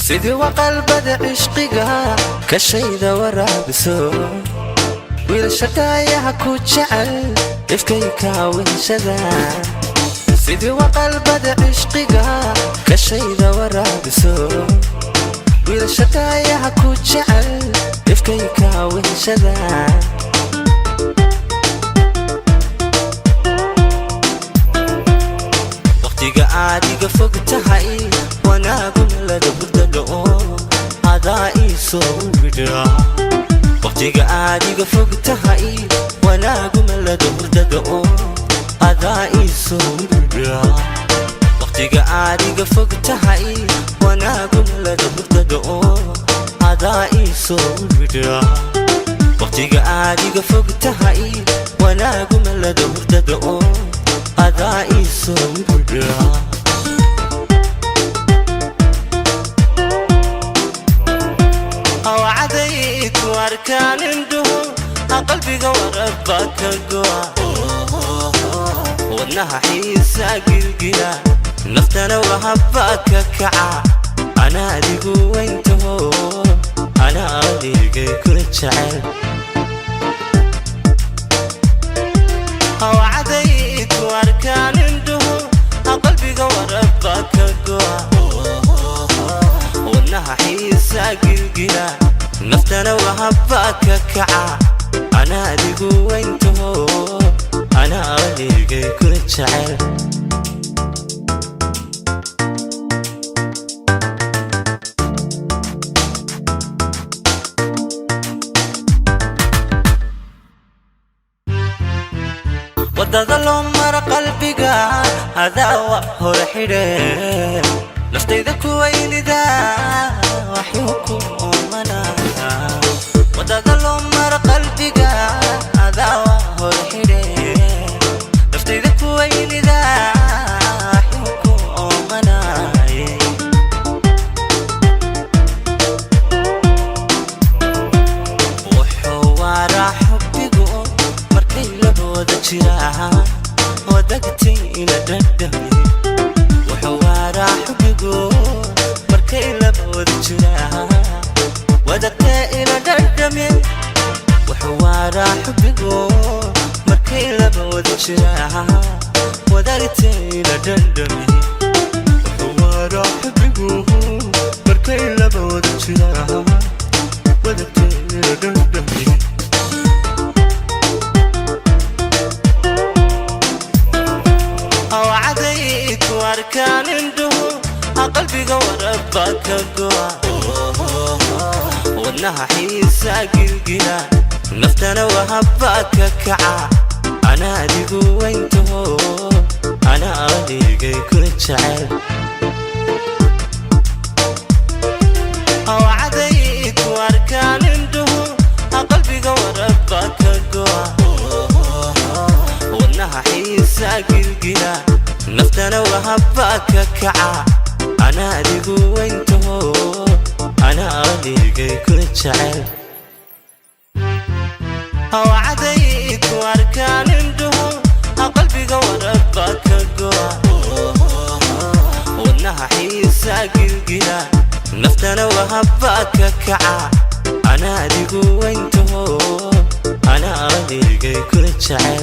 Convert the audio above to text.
Sidii waqalbada cishqiga kashayda waraabiso, wiilasha dhaayaha ku jecel ifkayka weheshada. Sidii waqalbada cishqiga kashayda waraabiso, wiilasha dhaayaha ku jecel ifkayka weheshada. Waqtiga aad iga fog tahay wanaaguna laga hurdadho, adaa ii soo widha. Waqtiga aad iga fog tahay wanaaguma laga hurdadho, adaa ii soo widha. Waqtiga aad iga fog tahay wanaaguma laga hurdadho, adaa ii soo widha. Waqtiga aad iga fog tahay wanaaguma laga hurdadho, adaa ii soo widha. Awcaday ku arkaan indhuhu, qalbiga warabba ka go'a, wadnaha xiisaa gilgila, naftana wahabba ka kaca. Ana adigu weyntaho, ana adigay kula jecel. Awcaday ku arkaan indhuhu, qalbiga warabba ka go'a, wadnaha xiisaa gilgila, naftana wahabba ka kaca. Ana adigu weyntaho, ana adigay kula jecel. Wadada loo mara qalbiga adaa wa hore xidhe, naftayda kuwaynida waxyuu ku oomana. Wadada loo mara qalbiga adaa wa hore xidhe, naftayda kuwaynida waxyuu ku oomanaye. Wuxuu waaraa xubbigu markay labooda jiraan, wadagtay ila dhadhame. Wuxuu waaraa xubbigu markay labooda jiraan, wadagtay ila dhadhame. Wuxuu waaraa xubbigu markay labooda jiraan, wadagtay ila dhadhame. Wuxuu waaraa xubbigu markay labooda jiraan, wadagtay ila dhadhame. Awcaday ku arkaan indhuhu, qalbiga warabba ka go'a, wadnaha xiisaa gilgila, naftana wahabba ka kaca. Ana adigu weyntaho, ana adigay kula jecel. Awcaday ku arkaan indhuhu, qalbiga warabba ka go'a, wadnaha xiisaa gilgila, naftana wahabba ka kaca. Ana adigu weyntaho, ana adigay kula jecel. Awcaday ku arkaan indhuhu, qalbiga warabba ka go'a, wadnaha xiisaa gilgila, naftana wahabba ka kaca. Ana adigu weyntaho, ana adigay kula jecel.